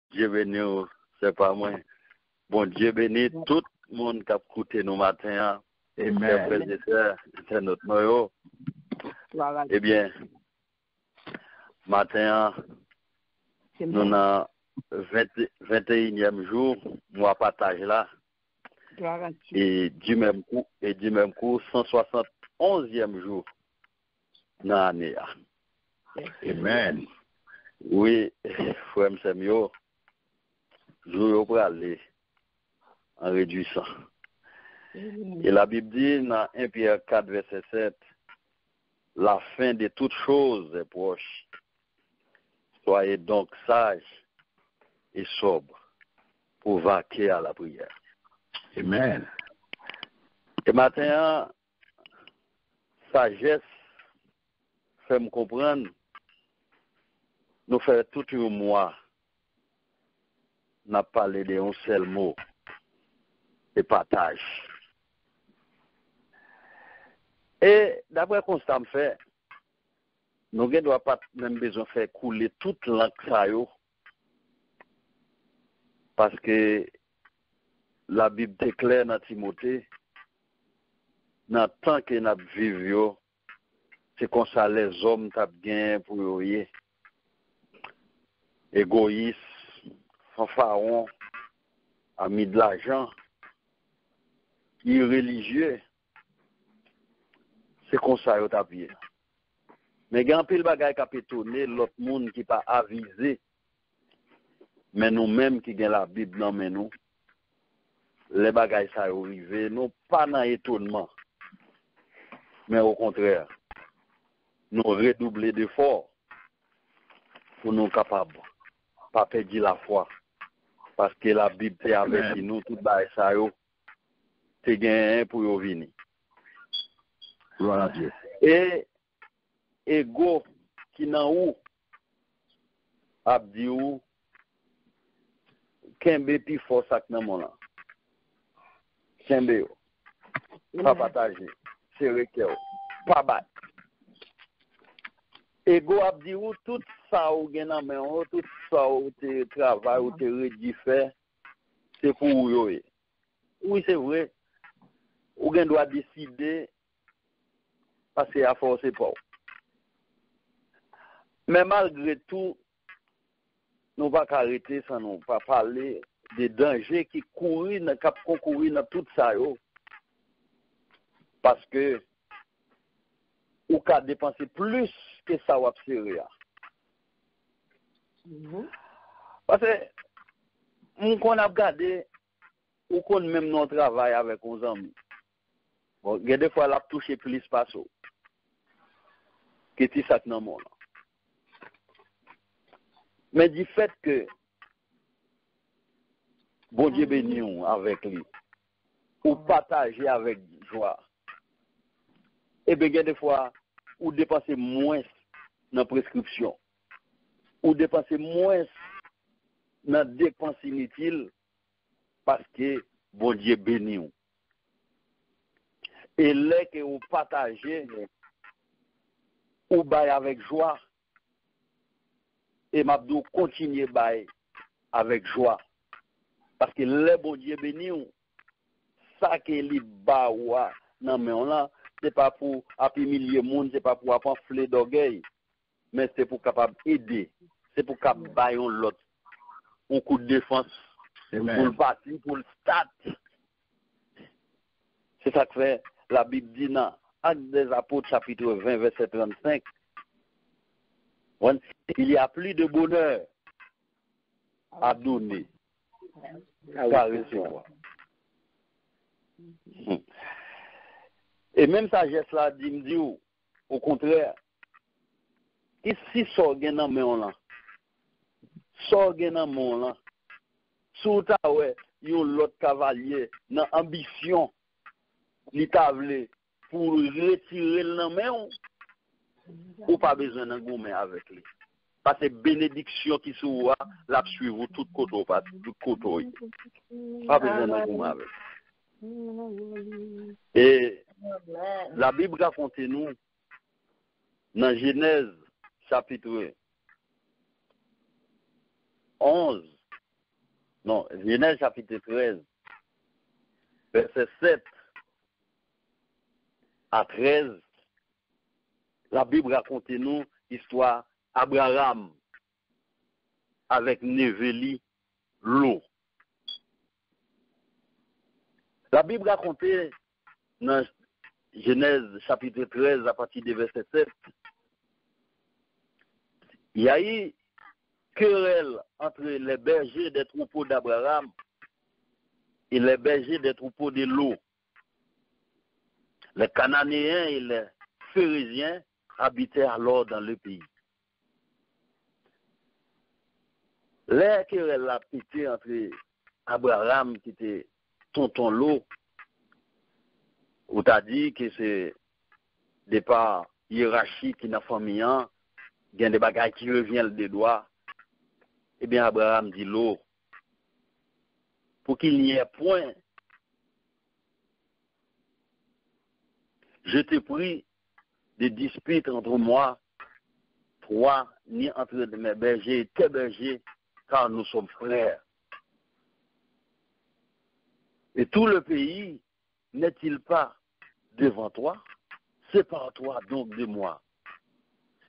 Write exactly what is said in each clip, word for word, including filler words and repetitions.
Bondye beni w, sè pa mwen. Bondye beni tout moun k ap koute nou maten an. Chè frè e sè entènot mwen yo. Ebyen, maten an, nou nan venteyinyèm jou mwa pataj la. E di menm kou, e di menm kou, san swasantonzyèm jou nan ane a. Amen. Wi, frè m, sè m yo, jou yo prale an redwisan. E Labib di nan en Pyè kat vèsè sèt, la fin de toutes choses est proche. Soyez donc sages et sobres pour vaquer à la prière. Amen. E maten an, sajès fè m konprann nou fè tout yon mwa n ap pale de yon sèl mo, se pataj. E daprè konsta m fè, nou gen dwa pa t menm bezwen fè koule tout lank sa yo, paske Labib te klè nan Timote, nan tan ke n ap viv yo, se konsa lèzòm t ap gen pou yo ye. Egoyis, fanfaron, ami de lajan, irelijye, se konsa yo t ap ye. Men gen anpil bagay k ap etone lòt moun ki pa avize. Men nou menm ki gen Labib nan men nou, lè bagay sa yo rive, nou pa nan etonman. Men okontrè, nou redouble defò pou nou kapab pa pèdi lafwa. Paske Labib te avèti nou tout bagay sa yo te genyen pou yo vini. Glwa a Dye. E ego ki nan ou ap di ou, kenbe pi fò sa k nan men w lan. Kenbe yo. Pa pataje. Sere kè w. Pa bay. Ego ap di ou tout sa ou gen nan men w, tout sa ou te travay, ou te redi fè, se pou ou yo ye. Wi, se vre. Ou gen dwa deside, paske afè w se pa w. Men malgre tou, nou pa ka rete san nou pa pale de danje ki kouri nan, k ap konkouri nan tout sa yo. Paske ou ka depanse plis ke sa w ap sere a. Paske m konn ap gade, ou konn menm nan yon travay avèk yon zanmi. Bon, gen de fwa l ap touche plis pase w ke ti sa k nan men w lan. Men difèt ke Bondye beni w avèk li, ou pataje avèk jwa. Ebyen, gen de fwa, ou depanse mwens nan preskripsyon. Ou depanse mwens nan depans initil paske Bondye beni w. E lè ke ou pataje, ou bay avèk jwa. E m ap di w kontinye bay avèk jwa. Paske lè Bondye beni w, sa ke li ba ou a nan men w lan, se pa pou ap imilye moun, se pa pou ap anfle dògèy, men se pou kapab ede, se pou kab bay yon lòt, yon kout defans, pou l pati, pou l stat. Se sa k fè Labib di nan Actes des Apôtres, chapitre vingt, verset trente-cinq, il y a plus de bonheur à donner qu'à recevoir. E menm sajès la di m di w, okontrè, si sa w gen nan men w lan, sa w gen nan men w lan, si w ta wè yon lòt kavalye nan anbisyon, li ta vle pou retire l nan men w, ou pa bezwen nan goumen avèk li. Paske benediksyon ki sou ou a, l ap swiv ou tout kote w pati, tout kote w ye. Pa bezwen nan goumen avèk li. E Labib rakonte nou nan Jenèz chapitre onze, non, Jenèz chapit trèz, vèsè sèt a trèz, Labib rakonte nou istwa Abraram avèk neve li, Lo. Labib rakonte nan Jenèz chapit trèz, apati de vèsè sèt, il y a eu querelle entre les bergers des troupeaux d'Abraham et les bergers des troupeaux de Lot. Les Cananéens et les Phéréziens habitaient alors dans le pays. Lè kerèl la pete antre Abraram, ki te tonton Lo, ou ta di ke se de pa yerachi ki nan fanmi an, gen de bagay ki revyen l de dwa, ebyen, Abraram di Lo, pour qu'il n'y ait point, je te prie, de dispute entre moi, toi, ni entre mes bergers et tes bergers, car nous sommes frères. Et tout le pays n'est-il pas devant toi? Sépare-toi donc de moi.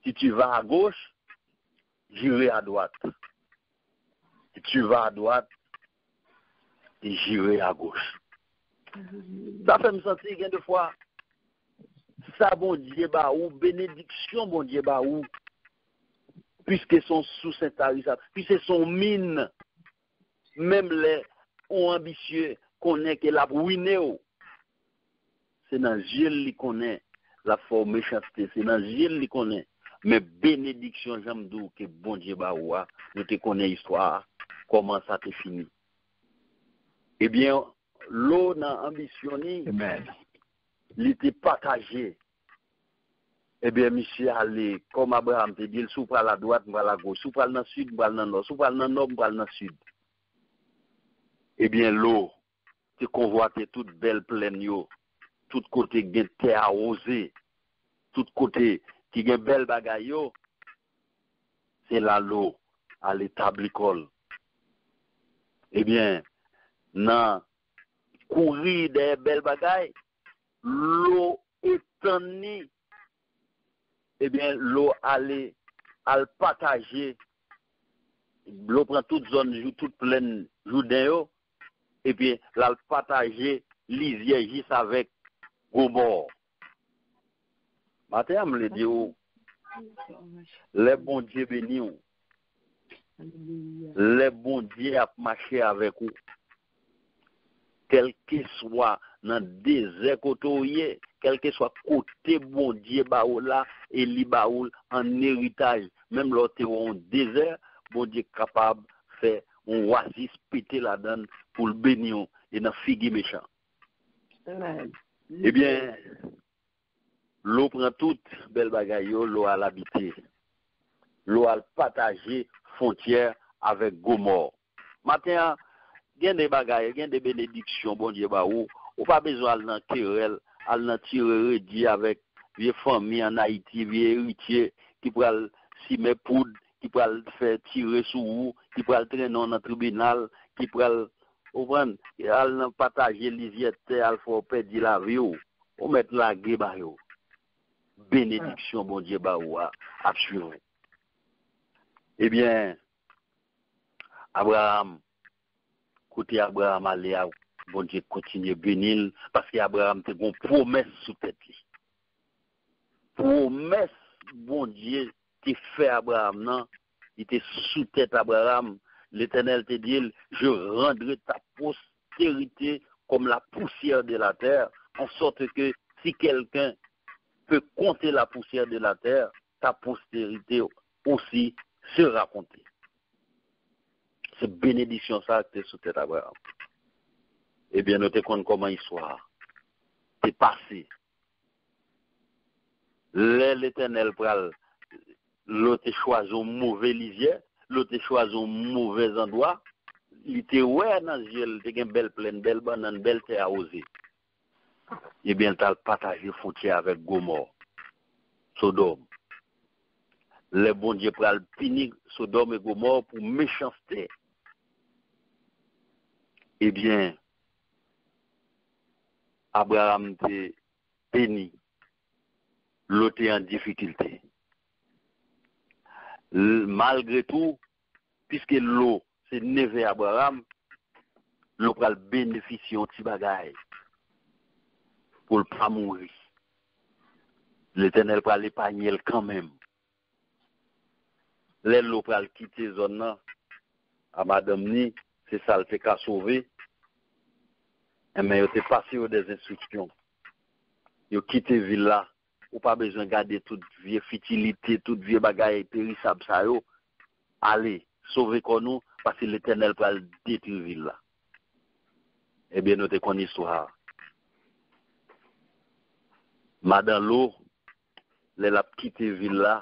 Si tu vas à gauche, j'irai à droite. Si tu vas à droite, j'irai à gauche. Sa fè m santi gen de fwa, sa Bondye ba ou, benediksyon Bondye ba ou, piske se yon sous entarisa, piske se yon min, menm lè yon anbisye konnen ke l ap wine w, se nan zye l li konnen l ap fè w mechanste, se nan zye l li konnen. Men benediksyon, jan m di w, ke Bondye ba ou a, nou te konnen istwa a, kòman sa te fini. Ebyen, Lo nan anbisyon li, li te pataje. Ebyen, misye ale, kòm Abraram te di l, si w pral adwat, m pral agoch. Si w pral nan sid, m pral nan nò. Si w pral nan nò, m pral nan sid. Ebyen, Lo te konvwate tout bèl plèn yo, tout kote gen tè awoze, tout kote ki gen bèl bagay yo, se la Lo al etabli kò l. Ebyen, nan kouri dèyè bèl bagay, Lo etann li, ebyen, Lo ale, al pataje, Lo pran tout zòn, tout plèn Jouden yo, epi l al pataje lizyè jis avèk Gomò. Maten an, m vle di w, lè Bondye beni w, lè Bondye ap mache avèk ou, kèlkeswa nan dezè kote w ye, kèlkeswa kote Bondye ba ou la, e li ba ou l an eritaj, menm lè w te wè yon dezè, Bondye kapab fè yon oasis pete ladan l pou l beni w e nan figi mechan. Ebyen, Lo pran tout bèl bagay yo, Lo al abite. Lo al pataje fwontyè avèk Gomò. Maten an, gen de bagay, gen de benediksyon Bondye ba ou. Ou pa bezwen al nan kerèl, al nan tire redi avèk vye fanmi ann Ayiti, vye eritye ki pral simen poud, ki pral fè tire sou ou, ki pral trennen w nan tribinal, ki pral, ou konprann, al nan pataje lizyè tè, al fè w pèdi lavi w. Ou mèt lage ba yo. Benediksyon Bondye ba ou a ap swiv ou. Ebyen, Abraram, kote Abraram ale a, Bondye kontinye beni l, paske Abraram te gen yon pwomès sou tèt li. Pwomès Bondye te fè Abraram nan, li te sou tèt Abraram. Letènèl te di l, je rendrai ta postérité comme la poussière de la terre, en sorte que si quelqu'un peut compter la poussière de la terre, ta postérité aussi sera comptée. Se benediksyon sa a ki te sou tèt Abraram. Ebyen, nou te konn kòman istwa a te pase. Lè Letènèl pral, Lo te chwazi yon move lizyè, Lo te chwazi yon move zandwa, li te wè nan zye l, te gen bèl plèn, bèl bannann, bèl tè awoze. Ebyen, l t al pataje fwontyè avèk Gomò, Sodòm. Lè Bondye pral pini Sodòm e Gomò pou mechanste, Ebyen, Abraram te beni. Lo te an difikilte. Malgre tou, piske Lo se neve Abraram, Lo pral benefisye yon ti bagay pou l pa mouri. Letènèl pral epanye l kanmenm. Lè Lo pral kite zòn nan a madanm ni, se sa l te ka sove. Enben, yo te pase yo dèz enstriksyon. Yo kite vil la. Ou pa bezwen gade tout vye fitilite, tout vye bagay perisab sa yo. Ale, sove kò nou, paske Letènèl pral detwi vil la. Ebyen, nou te konn istwa a. Madan Lo, lè l ap kite vil la,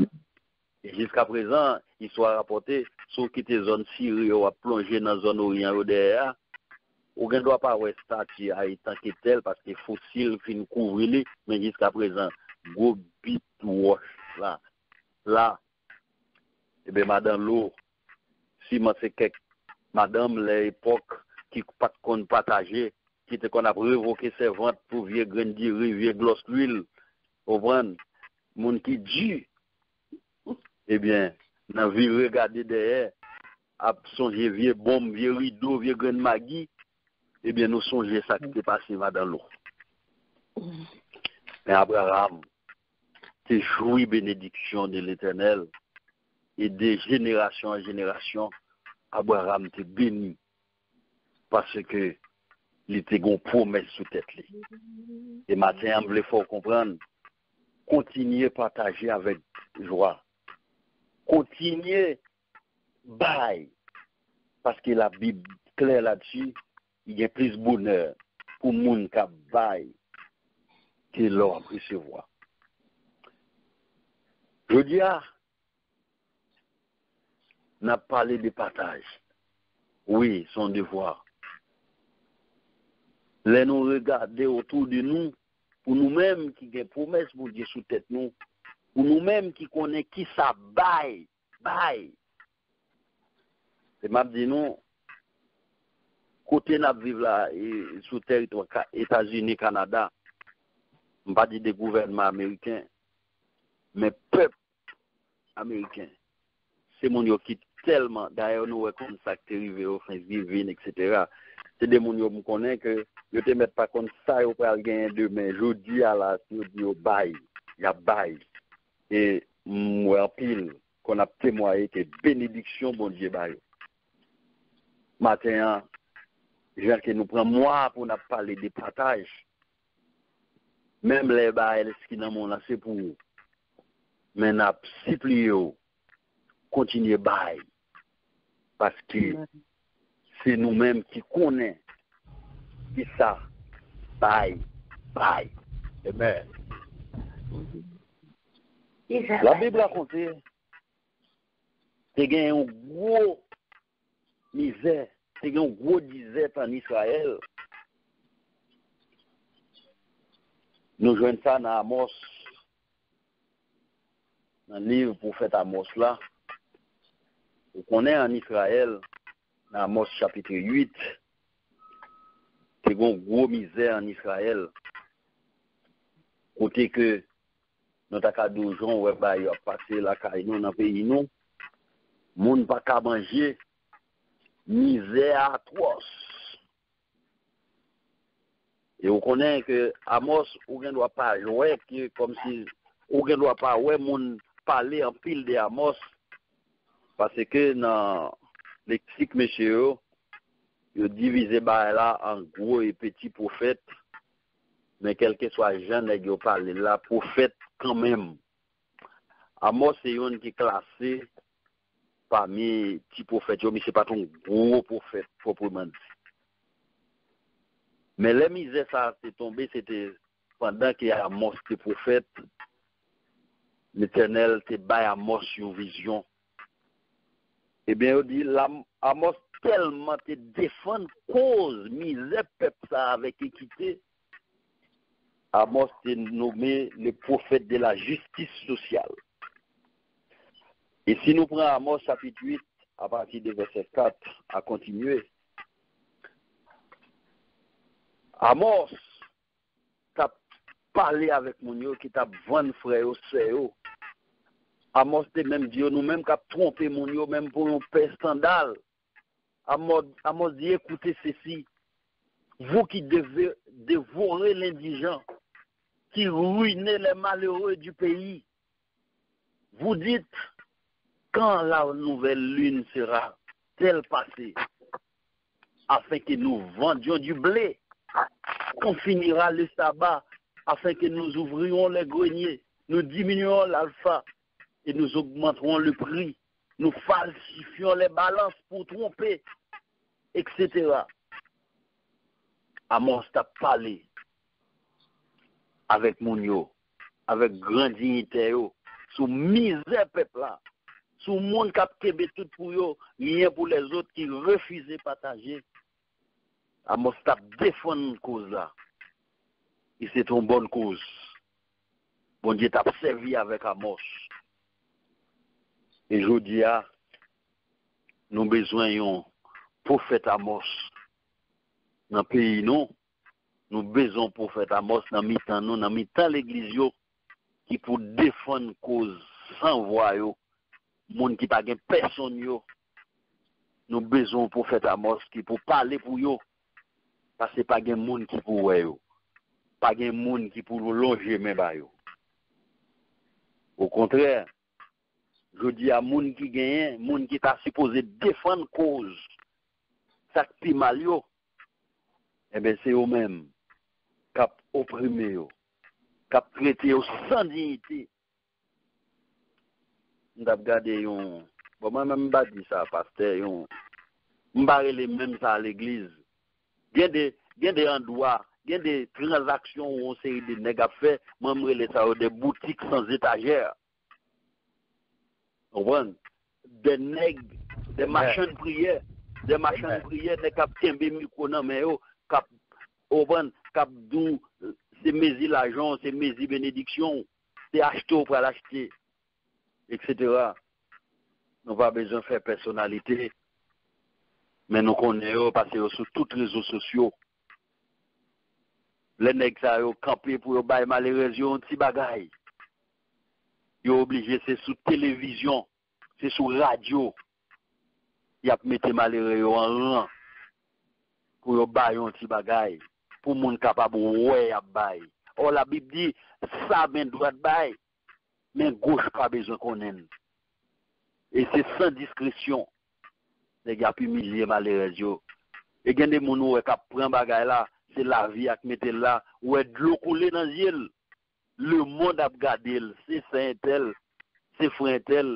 e jiskaprezan, istwa a rapòte, si w kite zòn Siri yo, w ap plonje nan zòn Oryan yo dèyè a, ou gen dwa pa wè estati a etanke tèl, paske fosil fin kouvri li, men jiskaprezan, gwo bit wòch la, la, ebyen, madan Lo, siman se kèk madanm lè epòk ki pa t konn pataje, ki te konn ap revoke sèvant pou vye grenn diri, vye glòs lwil, konprann? Moun ki di, ebyen, nan vire gade dèyè, ap sonje vye bonm, vye rido, vye grenn magi, ebyen, nou sonje sa ki te pase madan Lo. Men Abraram te jwi benediksyon de Letènèl, e de jenerasyon an jenerasyon, Abraram te beni, paske li te gen yon pwomès sou tèt li. E maten an, m vle fè w konprann, kontinye pataje avèk jwa. Kontinye bay, paske Labib klè ladsi, li gen plis bonè pou moun k ap bay ke lè w ap resevwa. Jodi a, n ap pale de pataj. Wi, se yon devwa. Lè nou regade otou de nou, pou nou menm ki gen pwomès Bondye sou tèt nou, pou nou menm ki konnen kisa bay, bay. E m ap di nou, kote n ap viv la, e, sou tèritwa Ka-, Etazini, Kanada, m pa di de gouvènman ameriken, men pèp ameriken, se moun yo ki tèlman, dayè nou wè konn sa k te rive yo, Thanksgiving, et cetera. Se de moun yo m konnen ke yo te mèt pa konn sa yo pral genyen demen. Jodi a la, si yo di yo bay, y ap bay. E m wè anpil konn ap temwaye ke benediksyon Bondye ba yo. Maten an, jan ke nou pran mwa pou n ap pale de pataj, menm lè bagay ki nan men w lan se pou ou, men n ap sipliye w, kontinye bay, paske se nou menm ki konnen kisa bay, bay. Amen. Labib rakonte, te gen yon gwo mizè, te gen yon gwo dizèt ann Izrayèl. Nou jwenn sa nan Amòs, nan liv pwofèt Amòs la. Ou konnen ann Izrayèl, nan Amòs chapit uit, te gen yon gwo mizè ann Izrayèl, kote ke nou ta ka di w jan w wè bagay yo ap pase lakay nou, nan peyi nou. Moun pa ka manje, mizè a atwòs. E ou konnen ke Amòs, ou gen dwa pa wè ke kòmsi, ou gen dwa pa wè moun pale anpil de Amòs, paske nan leksik mesye yo, yo divize bagay la an gwo e peti pwofèt, men kèlkeswa jan nèg yo pale l la, pwofèt kanmenm. Amòs se youn ki klase pami ti pwofèt yo, misye pa t yon gwo pwofèt pwopreman di. Men lè mizè sa a te tonbe, se te pandan ke Amòs te pwofèt, Letènèl te bay Amòs yon vizyon. Ebyen, yo di, Lam-, Amòs tèlman te defann koz mizè pèp sa a avèk ekite, Amòs te nome le prophète de la justice sociale. E si nou pran Amòs chapit uit, apati de vèsè kat a kontinye, Amòs t ap pale avèk moun yo ki t ap vann frè yo, sè yo. Amòs te menm di yo, nou menm k ap twonpe moun yo, menm pou yon pè sandal. Amòs, Amòs di, écoutez ceci, vous qui devez dévorer l'indigent, qui ruinez les malheureux du pays. Vous dites, quand la nouvelle lune sera-t-elle passée, afin que nous vendions du blé, qu'on finira le sabbat, afin que nous ouvrions les greniers, nous diminuons l'alpha et nous augmenterons le prix, nous falsifions les balances pour tromper, et cetera. Amòs t ap pale avèk moun yo, avèk gran diyitè yo, sou mizè pèp la, sou moun k ap kenbe tout pou yo, rien pour les autres, ki refize pataje. Amòs t ap defann koz la. E se t yon bòn koz. Bondye t ap sèvi avèk Amòs. E jodi a, nou bezwen yon pwofèt Amòs nan peyi nou. Nou bezwen yon pwofèt Amòs nan mitan nou, nan mitan legliz yo, ki pou defann koz san vwa yo, moun ki pa gen pèsonn yo. Nou bezwen yon pwofèt Amòs ki pou pale pou yo, paske pa gen moun ki pou wè yo. Pa gen moun ki pou lonje men ba yo. Okontrè, jodi a, moun ki genyen, moun ki ta sipoze defann koz sa k pi mal yo, enben, se yo menm k ap oprime yo, k ap trete yo san diyite. M t ap gade yon, bon, mwen menm, m pa di sa, pastè, yon, m pa rele menm sa legliz. Gen de, gen de andwa, gen de tranzaksyon ou yon seri de nèg ap fè, mwen, m rele sa yo de boutik sans étagère. Konprann? De nèg, de machann priyè, de machann priyè, nèg k ap kenbe mikwo nan men yo, k ap, konprann, k ap di w, se mezi lajan w, se mezi benediksyon w, se achte w pral achte, et cetera. Nou pa bezwen fè pèsonalite, men nou konnen yo, paske yo sou tout rezo sosyo. Lè nèg sa yo kanpe pou yo bay malerèz yo yon ti bagay, yo oblije se sou televizyon, se sou radyo, y ap mete malere yo an ran pou yo bay yon ti bagay, pou moun kapab wè y ap bay. Ò, Labib di, sa men dwat bay, men goch pa bezwen konnen l. E se san diskresyon nèg y ap imilye malerèz yo. E gen de moun ou wè k ap pran bagay la, se lavi a k mete l la, ou wè dlo koule nan zye l. Lemonn ap gade l, se sè entèl, se frè entèl,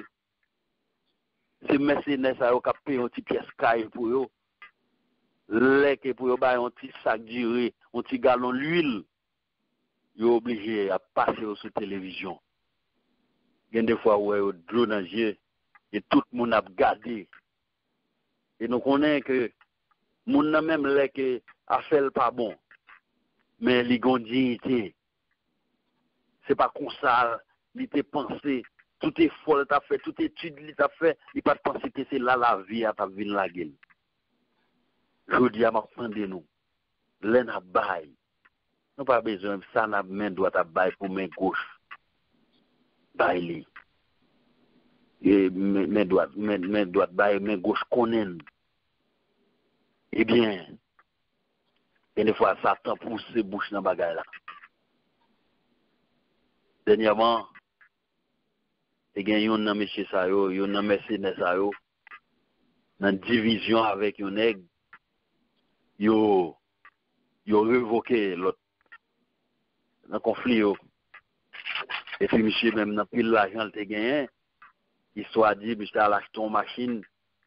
se mèsenè sa yo k ap peye yon ti pyès kay pou yo. Lè ke pou yo bay yon ti sak diri, yon ti galon lwil, yo oblije ap pase yo sou televizyon. Gen de fwa ou wè yo dlo nan zye, e tout moun ap gade. E nou konnen ke moun nan menm lè ke afè l pa bon, men li gon diyite. Se pa konsa li te panse. Tout efò l t ap fè, tout etid li t ap fè, li pa t panse ke se la lavi a t ap vin lage l. Jodi a, m ap mande nou, lè n ap bay, nou pa bezwen sa n ap men dwat ap bay pou men goch bay li. E men, men dwat, men, men dwat bay, men goch konnen l. Ebyen, gen de fwa Satan pouse bouch nan bagay la. Dènyèman, te gen youn nan mesye sa yo, youn nan mèsenè sa yo, nan divizyon avèk yon nèg, yo, yo revoke lòt nan konfli yo. Epi misye menm nan pil lajan l te genyen, istwa di misye al achte yon machin,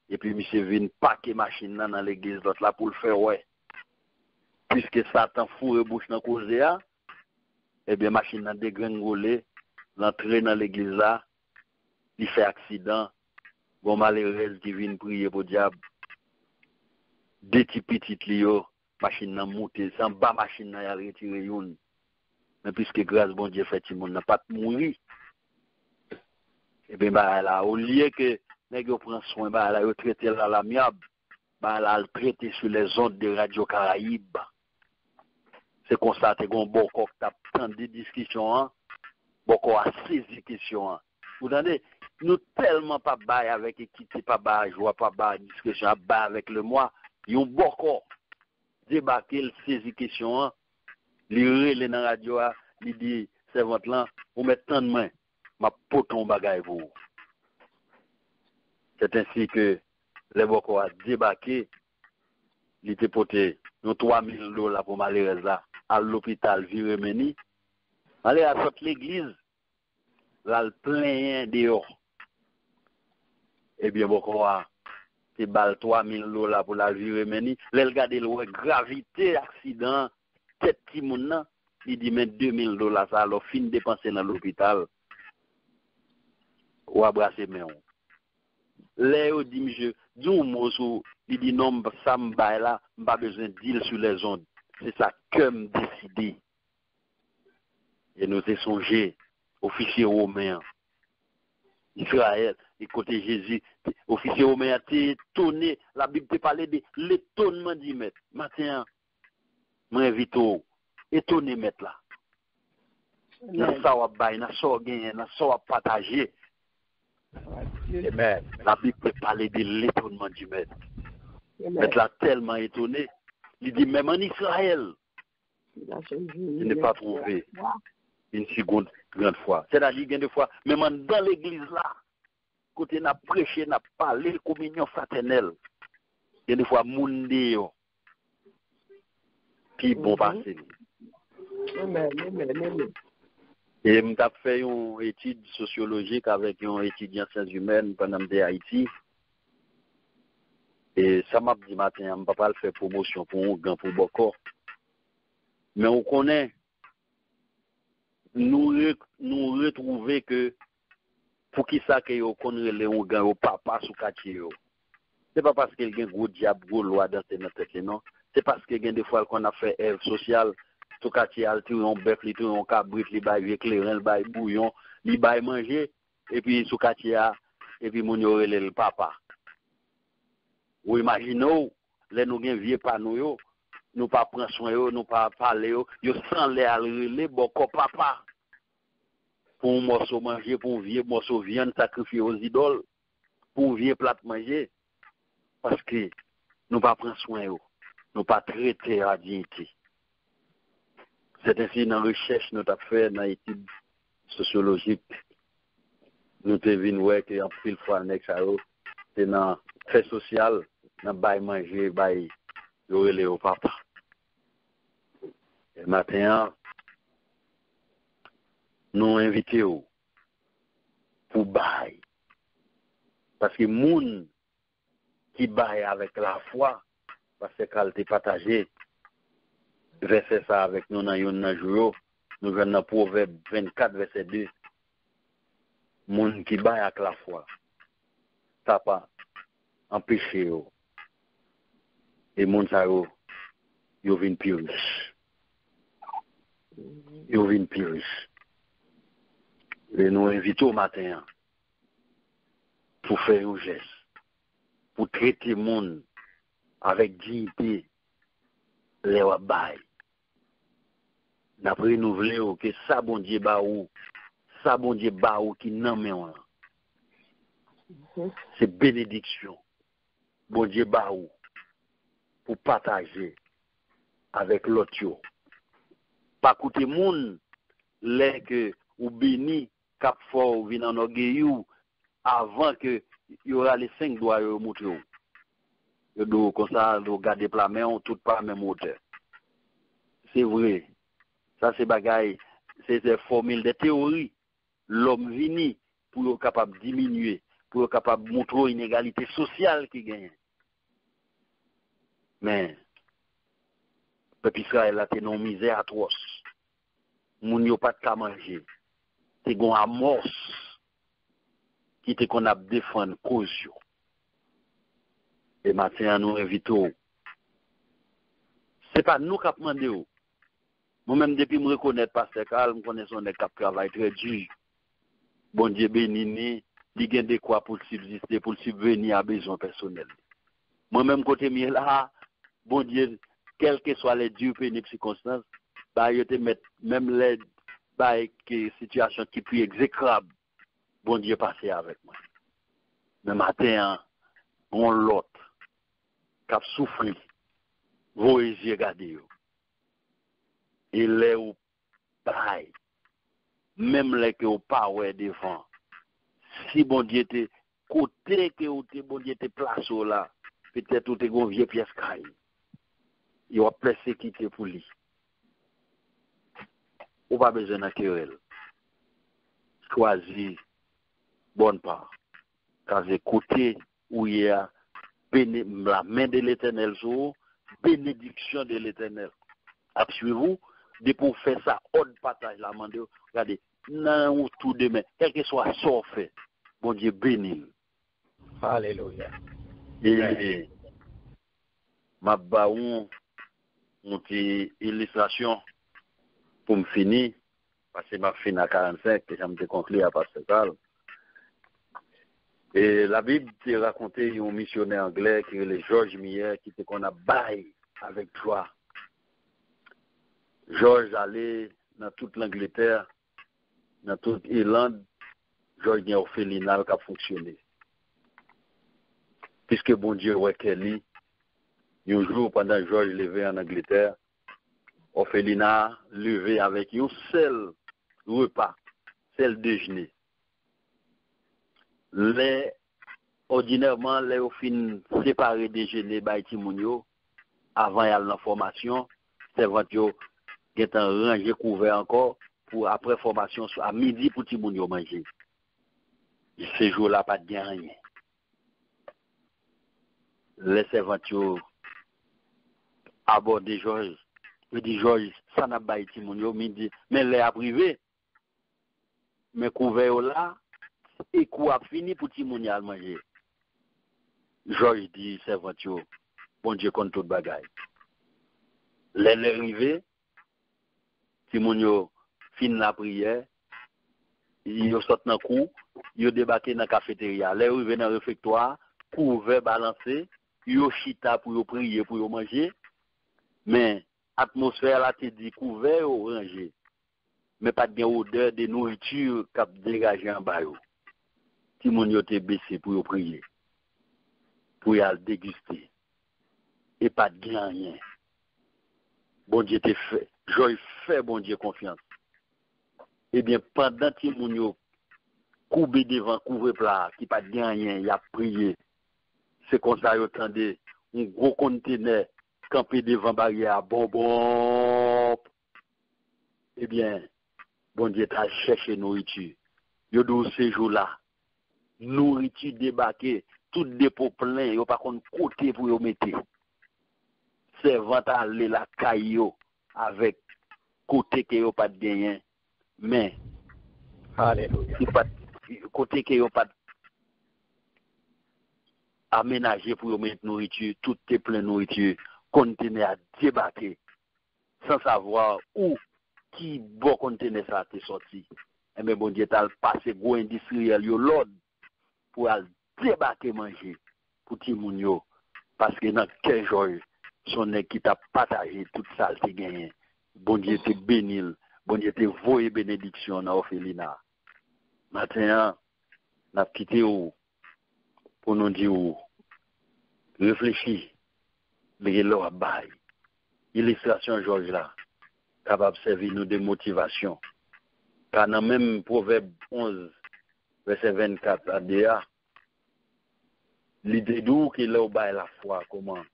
epi misye vin pake machin nan nan legliz lòt la pou l fè wè. Piske Satan foure bouch nan koze a, ebyen machin nan degrengole, l antre nan legliz la, li fè aksidan, gon malerèz ki vin priye podyab, de ti pitit li yo, machin nan moute, se anba machin nan y al retire youn. Men piske gras Bondye fè timoun nan pa t mouri, ebyen bagay la, olye ke nèg yo pran swen bagay la, yo trete l alamyab, bagay la al trete sou lèzond de Radio Caraïbe. Se konsa te gen yon bòkò k t ap tande diskisyon an, bòkò a sezi kesyon an. Ou tande, nou tèlman pa bay avèk ekite, pa bay jwa, pa bay diskisyon, ap bay avèk lemwa, yon bòkò debake, l sezi kesyon an, li rele nan radyo a, li di sèvant lan, ou mèt tann mwen, m ap pote yon bagay pou ou. C'est ainsi que lè bòkò a debake, li te pote yon twa mil dola pou malerèz la, al lopital vire men li. Malerèz la sot legliz, l al plenyen deyò. Ebyen, bòkò a te ba l twa mil dola pou l al vire men li. Lè l gade, l wè gravite aksidan an, tèt timoun nan, li di, men de mil dola sa a, lè w fin depanse nan lopital, w a brase men w. Lè yo di misye, di yon mo sou, li di, non, m, sa m bay la, m pa bezwen di l sou lèzond. Se sa kè m deside. E nou te sonje ofisye women an, Izrayèl, e kote Jezi, ofisye women an te etone, Labib te pale de letonman di mèt. Maten an, mwen envite w, etone mèt la. Nan sa w ap bay, nan sa w genyen, nan sa w ap pataje. Amen. Labib te pale de letonman di mèt. Mèt la tèlman etone, li di, menm an Izrayèl, je n'ai pas trouvé une si grande, grande foi. Sètadi, gen de fwa, menm anndan legliz la, kote n ap preche, n ap pale kominyon fratènèl, gen de fwa, moun deyò pi bon pase nou. Amen, amen, amen. E m t ap fè yon etid sosyolojik avèk yon etidyan syans imèn pandan m te Ayiti. E sa m ap di maten an, m pa pral fè pwomosyon pou ongan, pou bòkò. Men ou konnen, nou re-, nou retwouve ke poukisa ke yo konn rele ongan yo papa sou katye yo. Se pa paske l gen gwo dyab, gwo lwa danse nan tèt li, non. Se paske gen de fwa l konn ap fè èv sosyal sou katye a, l touye yon bèf, li touye yon kabrit, li bay vye kleren, li bay bouyon, li bay manje, epi sou katye a, epi moun yo rele l papa. Ou imajine w, lè nou gen vye pa nou yo, nou pa pran swen yo, nou pa pale yo, yo sanlè al rele bòkò papa pou yon mòso manje, pou yon vye mòso vyann sakrifye o zidòl, pou yon vye plat manje, paske nou pa pran swen yo, nou pa trete yo a diyite. Sètensi, nan rechèch nou t ap fè, nan etid sosyolojik, nou te vin wè ke anpil fwa nèg sa yo te nan fè sosyal, nan bay manje, bay, yo rele yo papa. E maten an, nou envite w pou bay. Paske moun ki bay avèk lafwa, pastè Carl te pataje vèsè sa avèk nou nan youn nan jou yo, nou jwenn nan Pwovèb vennkat, vèsè de. Moun ki bay ak lafwa, sa pa anpeche yo. E moun sa yo, yo vin pi rich. Yo vin pi rich. E nou envite w maten an pou fè yon jès, pou trete moun avèk diyite lè w ap bay. N ap renouvle w ke sa Bondye ba ou, sa Bondye ba ou ki nan men w lan, se benediksyon Bondye ba ou pou pataje avèk lòt yo. Pa koute moun lè ke ou beni k ap fè w vin anògeyi w avan ke yo rale senk dwa yo, yo moutre w. Yo di w konsa, yo gade pla men w, tout pa menm wotè. Se vre. Sa se bagay, se de fòmil, de teyori lòm vini pou yo kapab diminye, pou yo kapab moutre w inegalite sosyal ki genyen. Men, pèp Izrayèl la te nan yon mizè atwòs. Moun yo pa t ka manje. Te gen yon Amòs ki te konn ap defann koz yo. E maten an, nou envite w. Se pa nou k ap mande w. Mwen menm, depi m rekonèt pastè Carl, m konnen se yon nèg k ap travay trè di. Bondye beni ni, li gen dekwa pou l sibziste, pou l sibveni a bezwen pèsonèl li. Mwen menm, kote m ye la a, Bondye, kèlkeswa les durs pénibles circonstances, Bagay yo te mèt, menm lè bagay ke sitiyasyon ki pi egzekrab, Bondye pase avèk mwen. Men maten an, yon lòt k ap soufri, voye zye gade yo. E lè ou bay, menm lè ke w pa wè devan, si Bondye te, kote ke ou te, Bondye te plase w la, petèt ou te gon vye pyès kay, e w ap pèsekite pou li. Ou pa bezwen nan kerèl. Chwazi bòn pa. Sa vle kote ou ye a, bene, la men de Letènèl sou ou, benediksyon de Letènèl ap swiv ou. Depi w fè sa, òd pataj la mande w, gade, nan yon tou demen, kèlkeswa sa w fè, Bondye beni l. Alelouya. E m ap ba ou yon ti ilistrasyon pou m fini, paske m ap fin a karannsenk, jan m te konkli a, Pastè Carl. E Labib te rakonte yon misyonè anglè ki rele Jòj Miyè, ki te konn ap bay avèk jwa. Jòj ale nan tout Langletè, nan tout Iland, Jòj gen òfelina l k ap fonksyone. Piske Bondye wè kè li, yon jou, pandan Jòj leve ann Angletè, òfelina a leve avèk yon sèl repa, sèl dejene. Lè, òdinèman, lè yo fin separe dejene bay timoun yo, avan y al nan fòmasyon, sèvant yo gentan ranje kouvè ankò pou apre fòmasyon a midi pou timoun yo manje. Se jou la pa t gen anyen. Lè sèvant yo abòde Jòj, yo di, Jòj, sa n ap bay timoun yo midi? Men lè ap rive, men kouvè yo la, e kou ap fini pou timoun yo al manje. Jòj di sèvant yo, Bondye konn tout bagay. Lè lè rive, timoun yo fin lapriyè, yo sot nan kou, yo debake nan kafeterya. Lè yo rive nan refektwa a, kouvè balanse, yo chita pou yo priye, pou yo manje. Men, atmosfè la te di kouvè yo ranje, men pa t gen odè de nouriti k ap degaje anba yo. Timoun yo te bese pou yo priye, pou y al degiste. E pa t gen anyen. Bondye te fè, Jòj fè Bondye konfyans. Ebyen, pandan timoun yo koube devan kouvèpla a, ki pa t gen anyen, y ap priye, se konsa yo tande yon gwo kontenè kanpe devan baryè a, bonbonp. Ebyen, Bondye t al chèche nouriti. Yo di w se jou la, nouriti debake, tout depo plen, yo pa konn kote pou yo mete. Sèvant ale lakay yo avèk kote ke yo pa t genyen, men Alelouya. yo pa t, kote ke yo pa t amenaje pou yo met nouriti, tout te plen nouriti, kontenè a debake, san savwa ou ki bò kontenè sa a te sòti. Enben, Bondye t al pase gwo endistriyèl yo lòd pou al debake manje pou timoun yo, paske nan kè Jòj, se yon nèg ki t ap pataje tout sa l te genyen. Bondye te beni l, Bondye te voye benediksyon nan òfelina a. Maten an, n ap kite w pou nou di w, reflechi, men gen lè w ap bay. Ilistrasyon Jòj la kapab sèvi nou de motivasyon. Ka nan menm Pwovèb onz, vèsè vennkat a de a, li te di w ke lè w bay lafwa kòman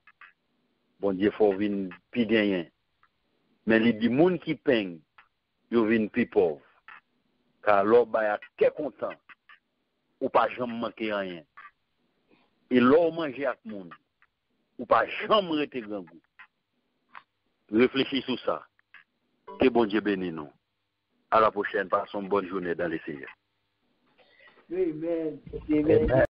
Bondye fè w vin pi genyen. Men li di moun ki peng, yo vin pi pòv. Ka lè w bay ak kè kontan, ou pa janm manke anyen. E lè w manje ak moun, ou pa janm rete grangou. Reflechi sou sa. Ke Bondye beni nou. A la pwochèn, pase yon bòn jounen dan Leseyè. Amen. Amen.